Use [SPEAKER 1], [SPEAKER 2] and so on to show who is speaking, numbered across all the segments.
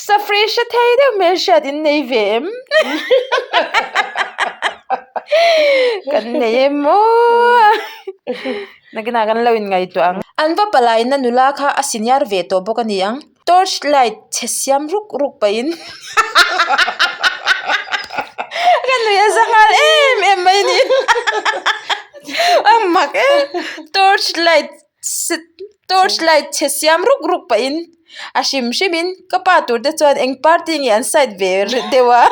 [SPEAKER 1] Safri hre thei deuh hmelhriat in nei ve em? Kan nei em aw. Nakinah kan lo inngaihtuah ang. An va palaina nula kha a senior ve tawh bawk a ni ang. Torch light chhe siam ruk ruk pahin ka nuih a za nghal em em mai a ni. A mak e torch light torch light chhe siam ruk ruk pahin a hrim hrim in ka pa tur te chuan eng party nge an side ve deuh a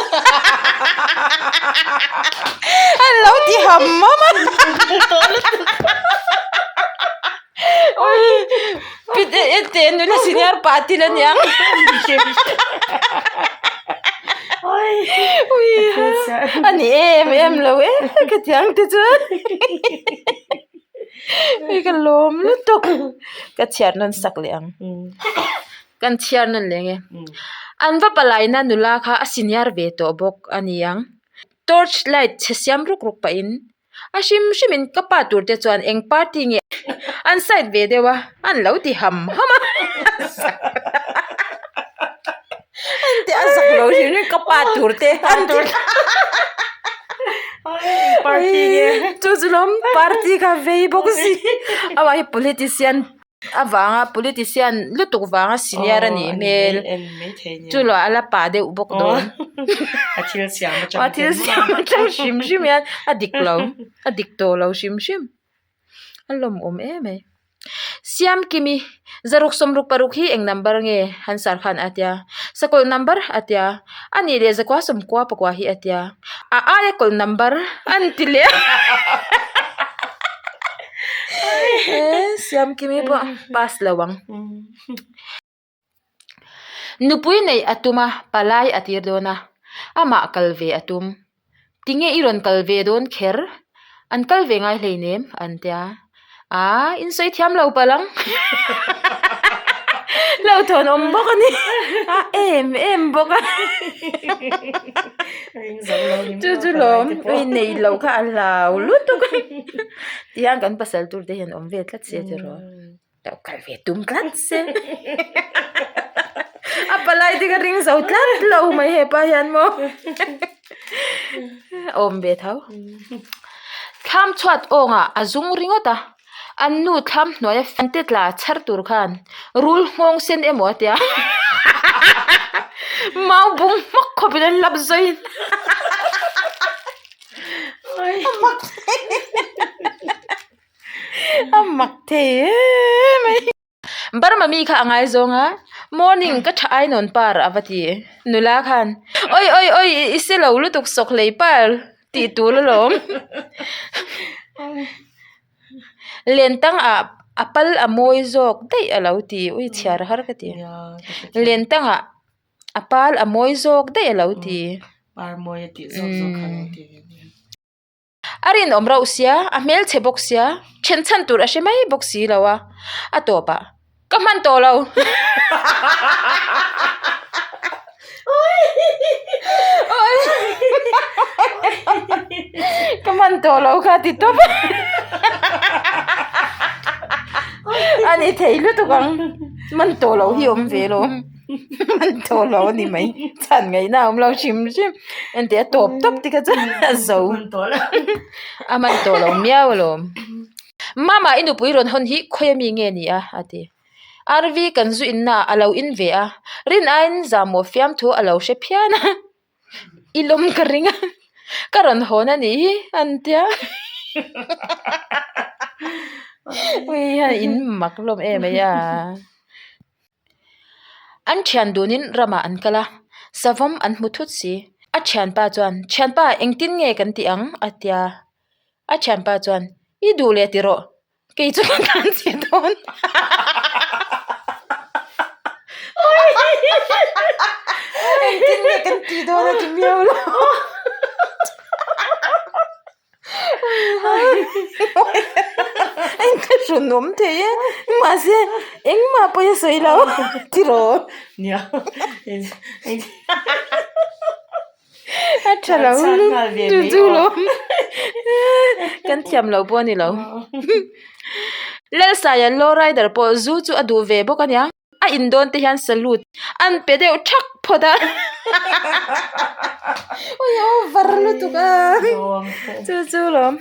[SPEAKER 1] an lo ti ham ham a. Nula senior patil a niang a ni em em lo e ka thiang te chuan hei ka lawm lutuk ka chhiar nawn sak leh ang kan chhiar nawn leh nge an va palaina nula kha a senior ve tawh bawk a ni ang torch light chhe siam ruk ruk pahin. A hrim hrim in ka pa tur te chuan eng party nge an side ve deuh a an lo ti ham ham a an ti a zak lo hrim hrim ka pa tur te an ti chu chu lawm party kha vei bawk si amah hi politician. Avanga politician lutuk vanga senior a nih hmel chu lo a la pah deuh bawk dawn
[SPEAKER 2] a thil siam atang
[SPEAKER 1] a thil siam atang hrim hrim hian a dik lo a dik tawh lo hrim hrim a lawmawm em mai Siamkimi zaruk sawmruk paruk hi eng number nge han sar khan a tia sakawlh number a tia a nih leh zakua sawmkua pakua hi a tia a aia kawlh number an ti leh a. Siamkimi pawh pass lo ang. Nupui neih a tum a, palai a tir dawn a, amah kal ve a tum. Tinge i rawn kal ve dawn kher? An kal ve ngai hleinem an tia. Aa in sawi thiam lo palh ang. Hlauhthawn awm bawk a ni. A em em bawk a. Chu chu lawm ui nei lo kha a hlau lutuk a. Tihian kan pasal tur te hian awm ve tlat se tiraw. Lo kal ve tum tlat se. A palai te ka ring zo tlat lo mai hepa hian maw. Awm ve tho. Thlam chhuat awngah a zung ringawt a, an nu thlam hnuaia fan te tla chhar tur khan rul nghawng sen emaw a tia. Mau bung hmawk khawpin an lap zawi. A mak thei em mai. Burma mi kha a ngaizawng a, morning ka tha ai nawn par a va ti. Nula khan, Oi oi oi i se lo lutuk sawk hlei par tih tur alawm. Lentang ah a pal a mawi zawk daih a lo ti, ui chhiar har ka ti. Lentang ah a pal a mawi zawk daih a lo ti.
[SPEAKER 2] Par mawi a tih zawk zawk kha a lo ti ve nia.
[SPEAKER 1] A rinawm rauh sia, a hmelchhe bawk sia, then chhan tur a hre mai bawk si lo a, a tawp ah ka hman tawh lo. Ka hman tawh lo kha ti tawp a, a ni thei lutuk ang, hman tawh loh hi awm ve lo. Man tawh lo a ni mai chhan ngaihna a awm lo hrim hrim engti a tawp tawp te kha chuan a zo a man tawh lo miau alawm mama i nupui rawn hawn hi khawi ami nge ni a a ti RV kan zu in na ah a lo in ve a rin aiin zahmawh fiamthu a lo hre phian a i lawm ka ring a ka rawn hawn a nih hi an tia ui a in mak hlawm em mai a. An thian dunin ramah an kal a, savawm an hmu thut si. A thianpa chuan, Thianpa, engtin nge kan tih ang? a ti a. A thianpa chuan, I duh leh ti rawh, kei chu ka tan che dawn. Engtin nge kan tih dawn a ti miau lo. Engka hrawn awm thei e mahse engmah pawh i sawi lo tiraw a tha lo chu chu lo kan thiam lo pawh a ni lo Lalsaia low rider pawh zu chu a duh ve bawk a nia. A in dawn te hian salute an pe deuh thak phawt a ui a over lutuk a chu chu lawm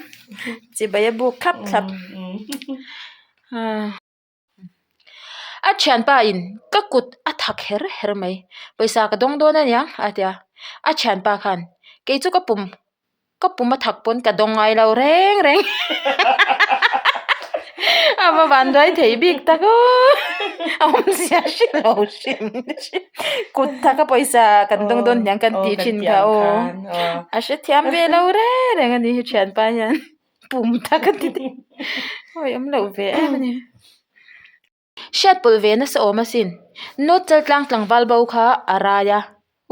[SPEAKER 1] chibai a buk thlap thlap a thianpa in ka kut a thak her her mai pawisa ka dawng dawn a niang a ti a a thianpa khan kei chu ka pum Ka pum a thak pawn ka dawng ngai lo reng reng a va van duai thei bik tak aw a awmzia hre lo hrim hrim kut thak a pawisa kan dawng dawn hniang kan tih thin kha aw a hrethiam ve lo reng reng a ni hi thianpa hian pum thak a ti te awi awm loh ve em a ni. Hriat pawlh ve nasa awm asin. Note chaltlang tlangval bo kha a rai a.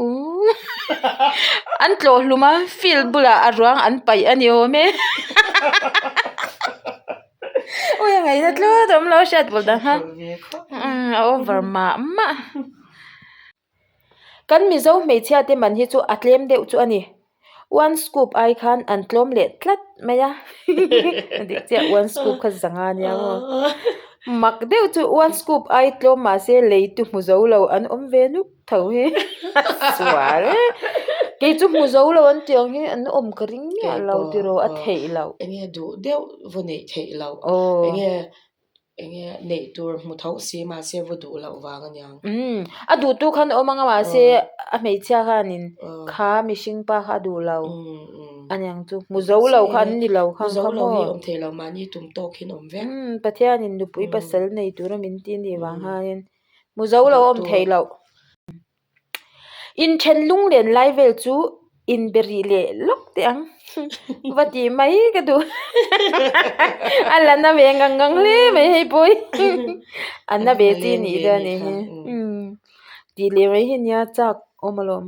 [SPEAKER 1] Uuh. An tlawh hlum a, field bulah a ruang an paih a ni awm e. Ui a ngaihna tlut awm lo hriat pawlh dang kha. A over mah mah. Kan Mizo hmeichhia te man hi chu a tlem deuh chu a ni. One scoop ai khan an tlawm leh tlat mai a. Dik chiah one scoop kha zanga nia maw. Mak deuh chu one scoop ai tlawm mahse lei tu hmu zo lo an awm ve nuk tho hi. A sual e. Kei chu hmu zo lo an tih ang hi an awm ka ring miah lo tiraw a theih loh.
[SPEAKER 2] Enge duh deuh va neih theih loh. Enge Enge neih tur hmu tho si mahse va duh loh vang a niang.
[SPEAKER 1] Umm a duh tu khan a awm anga mahse a hmeichhia khanin kha mihring pa kha a duh lo a niang chu hmu zo lo kha an ni lo kha
[SPEAKER 2] Hmu zo lo hi awm thei lo mahni tum tawk hin awm vek.
[SPEAKER 1] Umm Pathianin nupui pasal nei tura min ti anih vang khanin hmu zo lo a awm thei loh. Inthen lunglen lai vel chu inbe rih leh lawk teh ang va tih mai ka duh a la na ve ngang ngang hle mai hei pawh hi a na ve chi nih dawn a nih hi tih leh mai hi nia chak awm alawm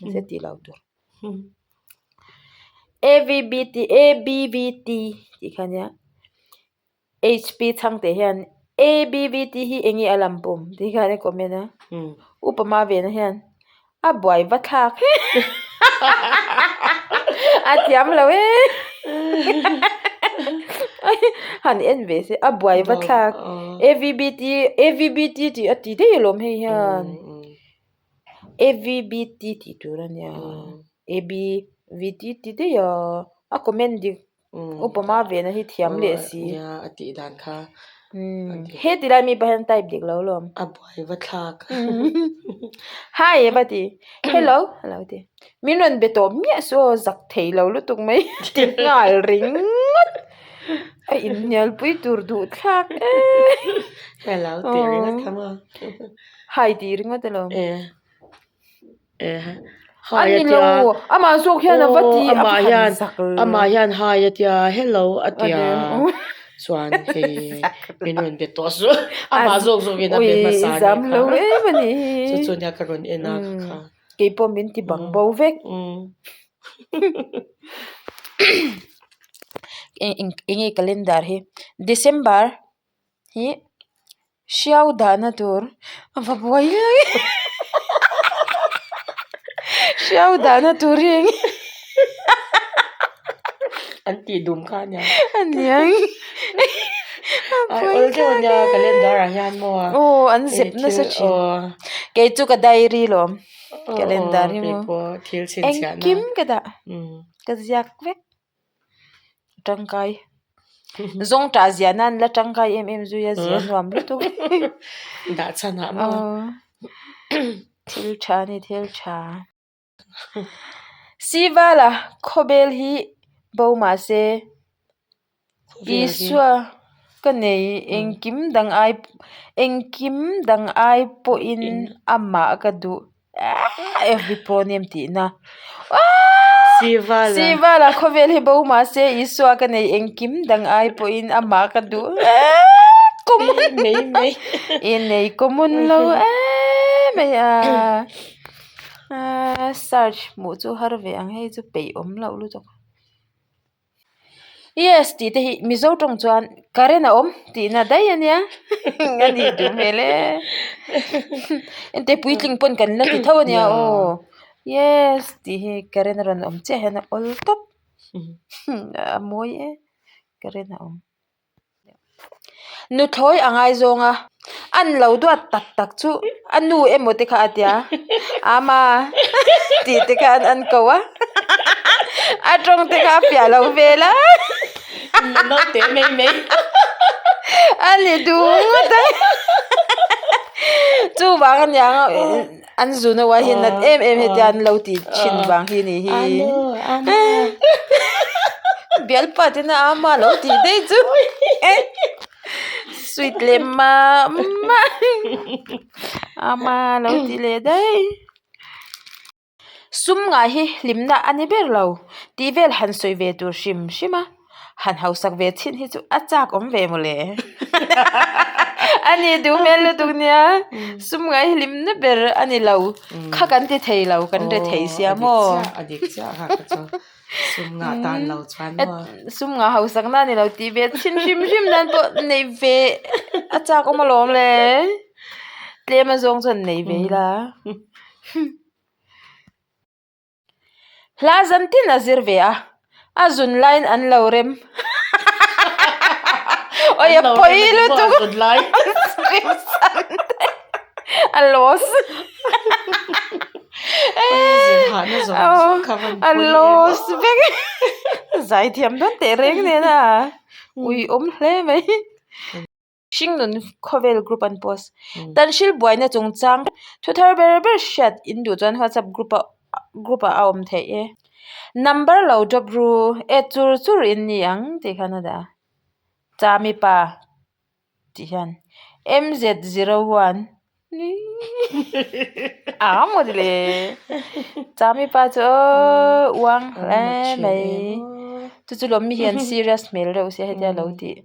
[SPEAKER 1] mahse tih loh tur avbt abvt tih kha nia. HP chhangte hian ABVT hi enge a lam pawm tih khan a comment a upa ma vena hian a buai va thlak a thiam lo e han en ve se a buai va thlak AVBT AVBT tih a ti daih alawm hei hian AVBT tih tur a nia ABVT ti daih a a comment dik. Upa ma vena hi thiam leh si.
[SPEAKER 2] Nia a tih dan kha.
[SPEAKER 1] He ti lai mi pawh hian type dik lo lawm.
[SPEAKER 2] A buai va thlak.
[SPEAKER 1] Hi a va ti. Hello a lo ti. Min rawn be tawh miah su aw zak thei lo lutuk mai ti nghal ringawt. A inhnial pui tur duh thlak e.
[SPEAKER 2] Hello tih ringawt kha maw.
[SPEAKER 1] Hi tih ringawt alawm.
[SPEAKER 2] Hi
[SPEAKER 1] a tia amah zawk hian a va ti a
[SPEAKER 2] amah hian amah hian hi a tia hello a tia chuan hei min rawn be tawh suh amah zawk zawk in a be hmasa a nih kha chu chu nia ka rawn en a kha
[SPEAKER 1] keipawh min ti bang bo vek eng enge calendar hi December hi. Hriau dahna tur a va buai hle hriau dahna tur hi eng
[SPEAKER 2] an tih dum kha ania
[SPEAKER 1] ania
[SPEAKER 2] a awl deuh ania calendar ah hian maw
[SPEAKER 1] aw an zep nasa thin kei chu ka diary lawm calendar hi maw engkim ka dah ka ziak vek. Tangkai zawngtah ziah nan la tangkai em em zui a zia nuam lutuk
[SPEAKER 2] dah chhan ah maw
[SPEAKER 1] thil tha a ni thil tha Sivala khawbel hi bo mahse Isua ka nei engkim dang ai engkim dang ai pawhin amah ka duh every pronoun tihna Sivala khawvel hi bo mahse Isua ka nei engkim dang ai pawhin amah ka duh common i nei common lo em mai a search hmuh chu har ve ang hei chu peih awm loh lutuk. Yes tih te hi Mizo tawng chuan current a awm tihna daih a nia a nih duh hmel e engte puitling pawn kan la ti tho a nia aw yes tih hi current a rawn awm chiah hian a awl tawp a mawi e current a awm nuthlawi a ngaizawng a. An lo duat tak tak chu a nu emaw te kha a tia ama tih te khan an ko a a tawng te kha a fiah lo vel a
[SPEAKER 2] naute mai mai
[SPEAKER 1] a ni duh ngawt a chuvang a niang a an zun a hi nat em em hetia an lo tih thin vang hi ni hi bialpa tena ama lo tih daih chu. Sweet leh mah mah ama lo ti leh daih. Sum ngah hi hlimna a ni ber lo tih vel han sawi ve tur hrim hrim a, han hausak ve chhin hi chu a chak awm ve mawle. A ni duh hmel lutuk nia, sum ngah hi hlimna ber a ni lo, kha kan ti thei lo kan re thei sia maw.
[SPEAKER 2] A dik chiah a dik chiah kha chu. Sum ngah tan lo chuan maw?
[SPEAKER 1] Sum ngah hausak na ni lo tih ve thin hrim hrim nan pawh nei ve a chak awm alawm le. Tlem a zawng chuan nei ve ila. Hla zan tin a zir ve a, a zun laiin an lo rem. Awi a pawi lutuk. A loss. A loss vek zaithiam dawn teh reng nen a ui awm hle mai hringnun khawvel group an post tan hril buaina chungchang thu thar ber ber hriat in duh chuan whatsapp group ah group ah a awm theih e number lo drop ru e chur chur in ni ang tih khan a dah a chami pa. Tih hian MZ01 a maw ni le chami pa chu aw uang hle mai chu chu lawm mi hian serious hmel reuh sia hetia lo tih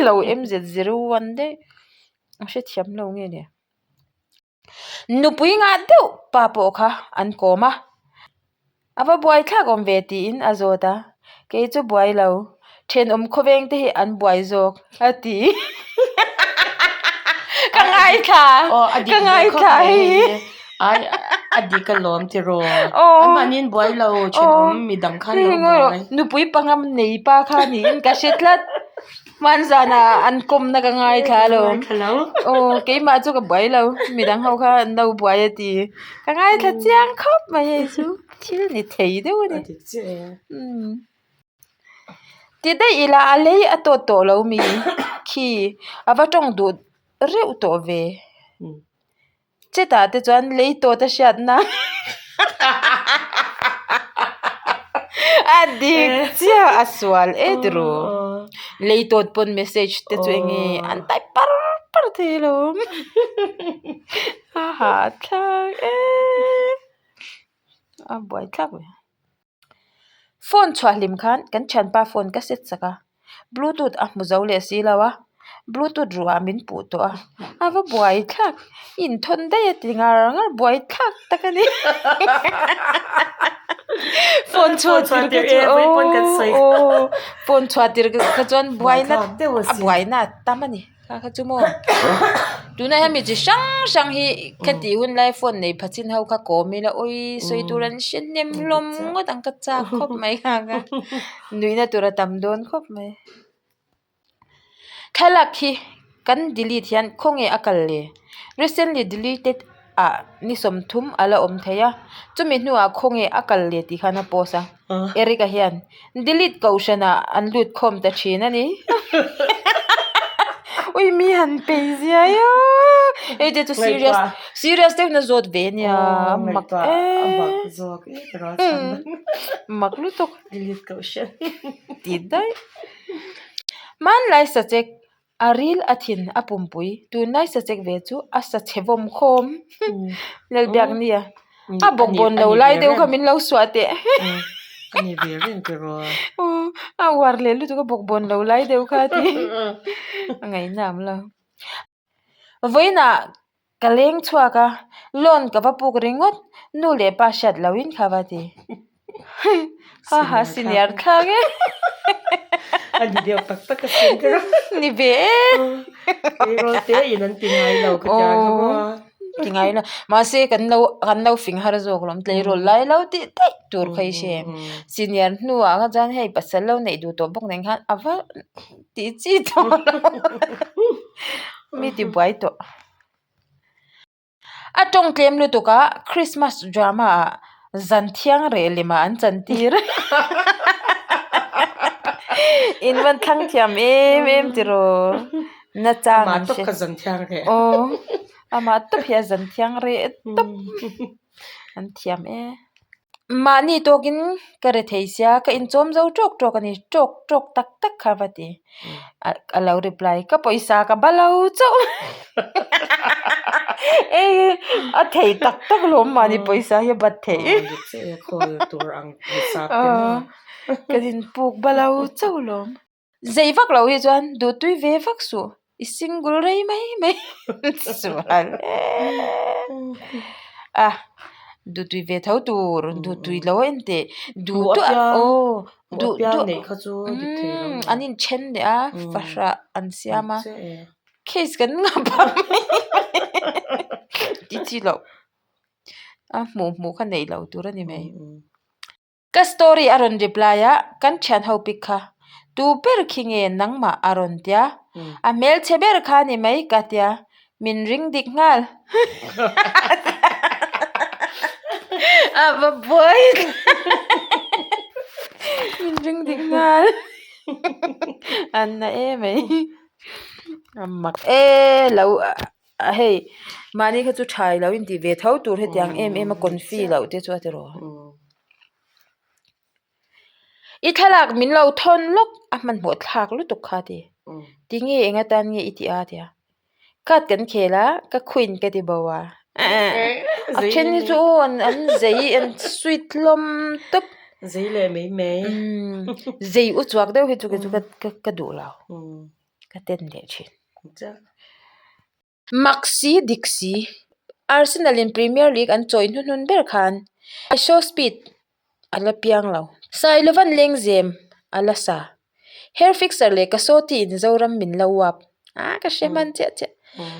[SPEAKER 1] lo MZ01 daih a hrethiam lo nge ni. Nupui ngah deuh pa pawh kha an kawm a, a va buai thlak awm ve tiin a zawt a, kei chu buai lo, thenawm khawveng te hi an buai zawk a ti ka ngaithla ka ngaithla hei
[SPEAKER 2] hi a dik alawm tiraw an mahni an buai lo thenawm midang khan lo buai
[SPEAKER 1] nupui panga nei pa kha niin ka hre tlat. Hmanzanah an kawmna ka ngaithla lo. Aw keimah chu ka buai lo midang ho kha an lo buai a ti. Ka ngaithla chiang khawp mai hei chu thil ni thei deuh a ni. Ti daih ila a lei a tawt tawh lo mi khi a va tawng duh reuh tawh ve. Chetah te chuan lei tawt a hriatna a dik chiah a sual e tiraw lei tawt pawn message te chu eng nge an type par par thei alawm a hahthlak e a buaithlak ve. Phone chhuah hlim khan kan thianpa phone ka set sak a bluetooth a hmu zo leh si lo a bluetooth ruah min puh tawh a a va buai thlak i inthawn daih a ti ngar ngar buai thlak tak a ni phone chhuah tir kha chu aww phone chhuah tir kha chuan buaina a buaina a tam a ni. Kha kha chu maw tunah hian mi chi hrang hrang hi ka tih hun lai phone nei pha chin ho kha kawm ila awi sawi tur an hre hnem hlawm ngawt ang ka chak khawp mai kha kha nuihna tur a tam dawn khawp mai. Thlalak hi kan delete hian khawnge a kal le recently deleted ah ni 30 a la awm thei a chumi hnuah khawnge a kal le tih khan a post a. Eric-a hian delete kohhran ah an lut khawm ta thin a ni. Ui mi han pei ziai a hei te chu serious serious deuhin a zawt ve ania mak e mak lutuk ti daih hmanlai sachek A ril a thin a pumpui tunlai sachek ve chu a sa chhe vawm khawm Lalbiak nia a bawk bawn lo lai deuh kha min lo suah teh a uar leh lutuk a bawk bawn lo lai deuh kha a ti a ngaihna awm lo vawiinah Ka leng chhuak a, loan ka va puk ringawt, nu leh pa hriat lohin kha va ti. Ha ha senior thlak e.
[SPEAKER 2] A ni deuh tak tak a sin kher a.
[SPEAKER 1] Ni ve e.
[SPEAKER 2] Tleirawl te in an ti ngai lo ka tia kha maw.
[SPEAKER 1] Ti ngai lo. Mahse kan lo kan lo fing har zawk lawm tleirawl lai lo tih daih tur kha i hre em. Senior hnuah kha chuan hei pasal lo neih duh tawh bawk nen khan a va tih chi tawh lo. Mi ti buai tawh. A tawng tlem lutuk a, Christmas drama ah zan thiang reh lem ah an chan tir. In van thlang thiam em em tiraw. Na chang an hre.
[SPEAKER 2] Amah tawp kha zan thiang reh.
[SPEAKER 1] Aw, amah tawp hi a zan thiang reh tawp. An thiam e. Mahni tawkin ka re thei sia, ka inchawm zo tawk tawk a ni, tawk tawk tak tak kha va ti. A lo reply, ka pawisa ka ba lo chauh. Ei a thei tak tak lawm mahni pawisa hi a bat thei. Ka inpuk ba lo chauh lawm. Zei vak lo hi chuan duhtui ve vak suh, i single rei mai mai sual a, duhtui ve tho tur, duhtui lo a inteh duh duah aw duh duah an inthen leh a fahrah an siam a, case kan ngah phah mai ti chi loh a hmuh hmuh kha neih loh tur a ni mai. Ka story a rawn reply a, kan thian ho pic kha tu ber khi nge nangmah a rawn tia, a hmelchhe ber kha ni mai ka tia, min ring dik nghal. A va buai min ring dik nghal an na em mai a mak e lo. A hei mahni kha chu tha ilo intih ve tho tur hetiang em em a confi loh te chu a ti rawh. I thlalak min lo thawn lawk a hmanhmawh thlak lutuk kha a ti. Tinge eng atan nge i tih a tia. Card kan khel a ka queen ka ti bo a. A then hi chu aw an zei an sweet hlawm tawp.
[SPEAKER 2] Zei leh mai mai.
[SPEAKER 1] Zei u chuak deuh hi chu kei chu ka duh lo. Ka ten leh thin. Mak si dik si. Arsenal in Premier League an chawi hnuhnun ber khan a show speed a la piang lo. Sailovan lengzem a la sa. Hair fixer leh Kasawti in Zoram min lo uap. Ah ka hre hman chiah chiah.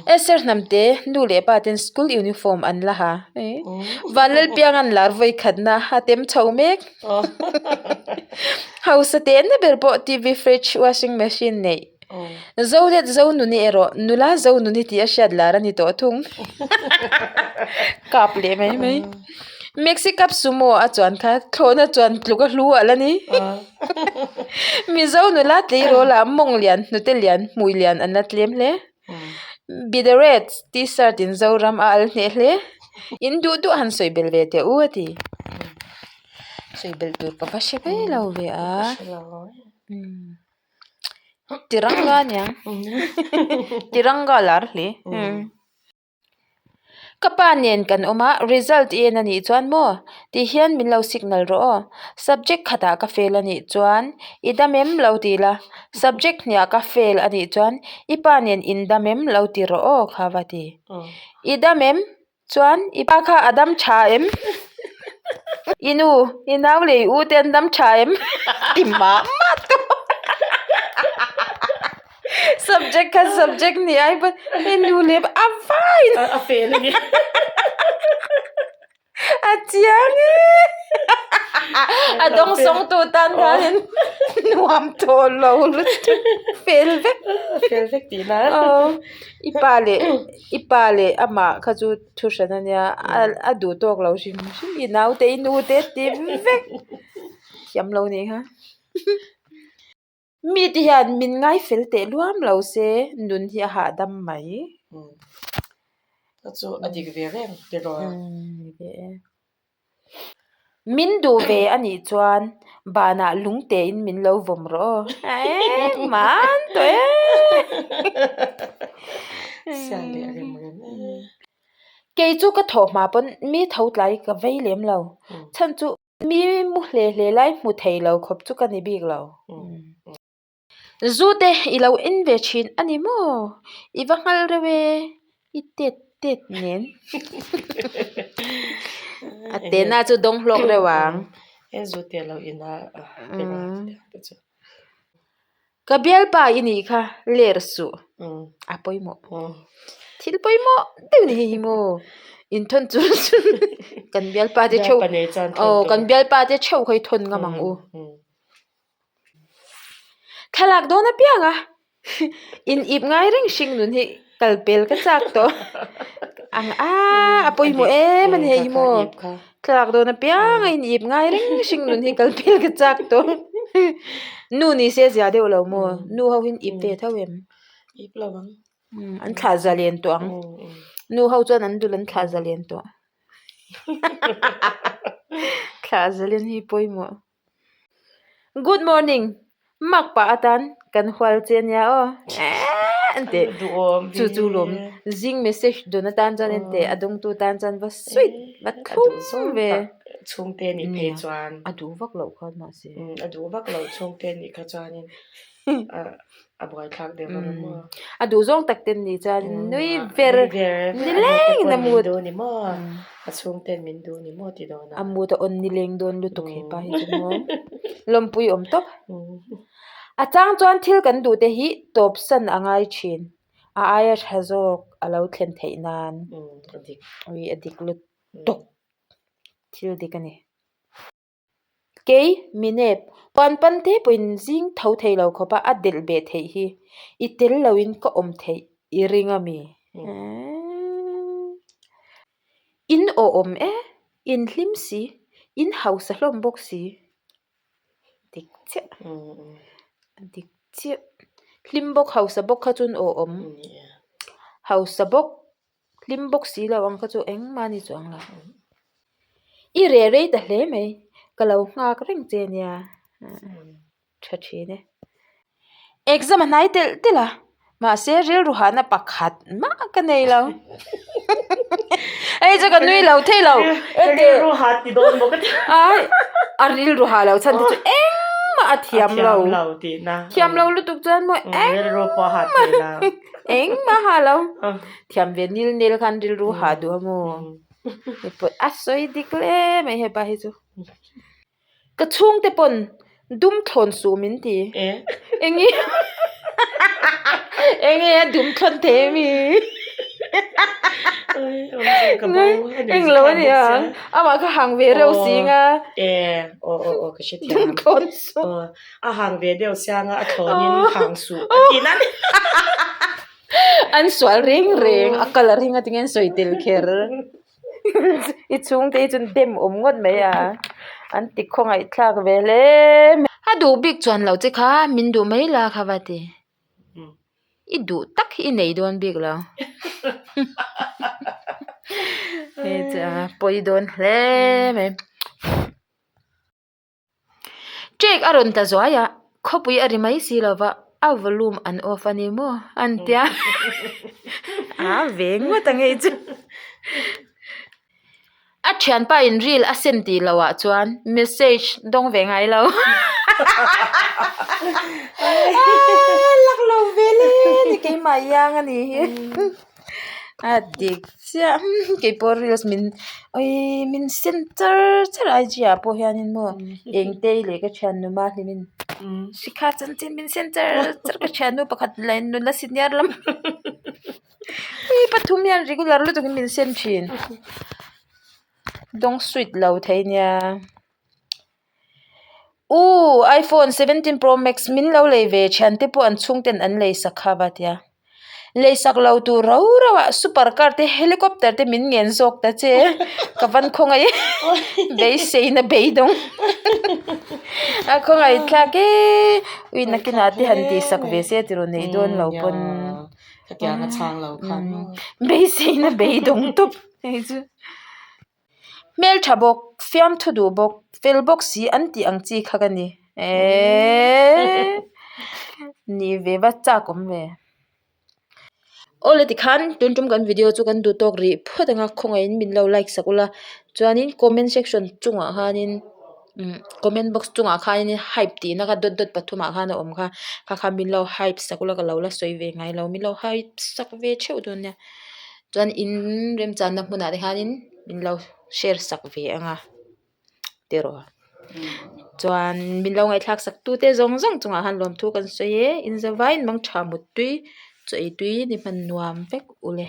[SPEAKER 1] Esther Hnamte nu leh pa ten school uniform an la ha. Vanlalpiangan lar vawi khatna a tem chho mek. Hausa tehna ber pawh TV, fridge, washing machine neih. Zonet Zonuni erawh nula Zonuni tih a hriat lar a ni tawh thung. Kap leh mai mai. Maxi Cup Sumo a chuan kha thlawhna chuan tluk a hlu alh a ni. Mizo nula tleirawl ah mawng lian, hnute lian, hmui lian an la tlem hle. Be the Reds T-shirt in Zoram a al hneh hle. In duh duh han sawi belh ve teh u a ti. Sawi belh tur ka va hre mai lo ve a. Tiranga aniang. Tiranga a lar hle. Ka pa nen kan awm a, result i en anih chuan maw? Tih hian min lo signal rawh aw. Subject khatah ka fail anih chuan i dam em lo ti la, subject hniah ka fail anih chuan i pa nen in dam em lo ti rawh aw kha va ti. I dam em? Chuan i pa kha a dam tha em? I nu, i nau leh i u te an dam tha em? Ti mah mah tawh. Subject kha subject ni ai pawn hei nu leh a vain
[SPEAKER 2] a fel a ni.
[SPEAKER 1] A chiang e. A dawng sawng tu tan khanin nuam tawh lo lutuk fel vek.
[SPEAKER 2] Fel vek tihna.
[SPEAKER 1] Aw i pa leh i pa leh amah kha chu thu hran ania a duh tawk lo hrim hrim i naute i nu te ti vek thiam lo nih kha. Mite hian min ngai fel teh luam lo se nun hi a hahdam mai.
[SPEAKER 2] Ka chu a dik ve reng tiraw?
[SPEAKER 1] Ni ve e. Min duh ve a nih chuan banah lung tein min lo vawm rawh aw. Engman tawh e.
[SPEAKER 2] Sial leh rem rem e.
[SPEAKER 1] Kei chu ka thawh hma pawn mi tho tlai ka vei lem lo. Chhan chu Mi mu hle hle lai hmu thei lo khawp chu ka ni bik lo. Zu te i lo en ve thin a ni maw? I va nghal reuh e, i tet tet nen. A tehna chu dawng hlawk reuh ang.
[SPEAKER 2] E zu te a lo in a te chu.
[SPEAKER 1] Ka bialpa i nih kha ler suh a pawimawh thil pawimawh deuh ni hei hi maw inthawn chu kan bialpa te theuh aw kan bialpa te theuh kha i thawn ngam ang u thlalak dawn apiang a in ip ngai reng hring nun hi. Kal pel ka chak tawh. Ang a a pawimawh em a ni hei hi maw. Thlalak dawn apiang a in ip ngai reng hring nun hi kal pel ka chak tawh. Nu ni se zia deuh lo maw? Nu ho hi an ip ve tho em?
[SPEAKER 2] Ip lo ang.
[SPEAKER 1] An thlah zalen tawh ang. Nu ho chuan an dul an thlah zalen tawh. Thlah zalen hi pawimawh. Good morning mak pah atan kan hual che ania aw eehh an tih chu chu lawm zing message dawn atan chuan an tih a dawngtu tan chuan va sweet va thlum ve
[SPEAKER 2] chhungte nih phei chuan
[SPEAKER 1] a duh vak loh kha mahse
[SPEAKER 2] a duh vak loh chhungte nih kha chuanin a buaithlak deuh ang maw
[SPEAKER 1] a duh zawng tak te nih chuan nui ver nileng in a mut
[SPEAKER 2] duh ni maw a chhungten min duh ni maw ti dawn a
[SPEAKER 1] a mut a awn nileng dawn lutuk he pa hi chu maw lawmpui awm tawp a chang chuan thil kan duh te hi tawp san a ngai thin a aia tha zawk a lo thlen theih nan ui a dik lutuk thil dik a ni. Kei, Minep, puan pan te pawhin zing tho thei lo khawpa a delh beh theih hi i tel loin ka awm theih i ring a mi? In awhawm e, in hlim si, in hausa hlawm bawk si. Dik chiah, dik chiah. Hlim bawk hausa bawk kha chu an awhawm. Hausa bawk. Hlim bawk si lo ang kha chu engmah ni chuang lo. I reh rei ta hle mai, ka lo nghak reng che nia tha thin e. Exam a hnai telh telh a, mahse rilru hahna pakhat mah ka nei lo. Hei chu ka nui lo thei lo.
[SPEAKER 2] Rilru hah ti dawn maw ka ti.
[SPEAKER 1] Ai, a rilru hah lo chhan te chu engmah a thiam lo.
[SPEAKER 2] A thiam lo tihna.
[SPEAKER 1] Thiam lo lutuk chuan maw engmah.
[SPEAKER 2] Rilru pawh a hah thei lo.
[SPEAKER 1] Engmah a hah lo. Thiam ve nil nel khan rilru hah duh a maw? Hei a sawi dik hle mai hepa hi chu. Ka chhungte pawn dum thlawn suh min ti. Enge enge a dum thlawn thei ami? Englo a nia amah kha hang ve reuh si nga. Dum thlawn suh.
[SPEAKER 2] A hang ve deuh siang a, a thlawnin hang suh a ti nan.
[SPEAKER 1] An sual reng reng, a colour hi ngatinge an sawi tel kher. I chhungte hi chuan dem awm ngawt mai a, an ti khawngaih thlak ve hle mai. A duh bik chuan loh che kha min duh mai la kha va ti. I duh tak hi i nei dawn bik lo. Hei chu a pawi dawn hle mai. Cake a rawn ta zuai a, khawpui a ri mai si lova, a volume an off a ni maw an tia a ve ngawt ang hei chu. A thianpa in reel a send tih loh ah chuan message dawng ve ngai lo lak lo ve le ni keimah iang a nih hi. A dik chiah keipawh reels min awii min send char char a IG ah pawh hianin maw Engtei leh ka thiannu Mahlimin Shikha chanchin min send char char ka thiannu pakhat leh nula senior lam hei pathum hian regular lutuk in min send thin dawng sweet lo thei nia. U iPhone 17 Pro Max min lo lei ve thian te pawh an chhung ten an lei sak kha va tia. Lei sak lo tur rau rau ah super car te helicopter te min ngen zawk ta che ka van khawngaih beisei na beidawng a khawngaih thlak e ui nakinah te han tih sak ve se tiraw nei dawn lo pawn beisei na beidawng tawp hei chu. Hmeltha bawk, fiamthu duh bawk, fel bawk si an tih ang chi kha ka ni. Eeeee ni ve va chak awm ve. Awle tikhan tun tum kan video chu kan duh tawk rih phawt ang a khawngaihin min lo like sak ula chuanin comment section chungah khanin umm comment box chungah khanin hype tihna kha dot dot pathumah khan a awm kha kha kha min lo hype sak ula ka lo la sawi ve ngai lo min lo hype sak ve theuh dawn nia. Chuan in remchanna hmunah te hianin min lo share sak ve ang a tiraw chuan min lo ngaihthlak sak tu te zawng zawng chungah khan lawmthu kan sawi e in zavaiin mangtha muttui chaw ei tui ni hman nuam vek ule.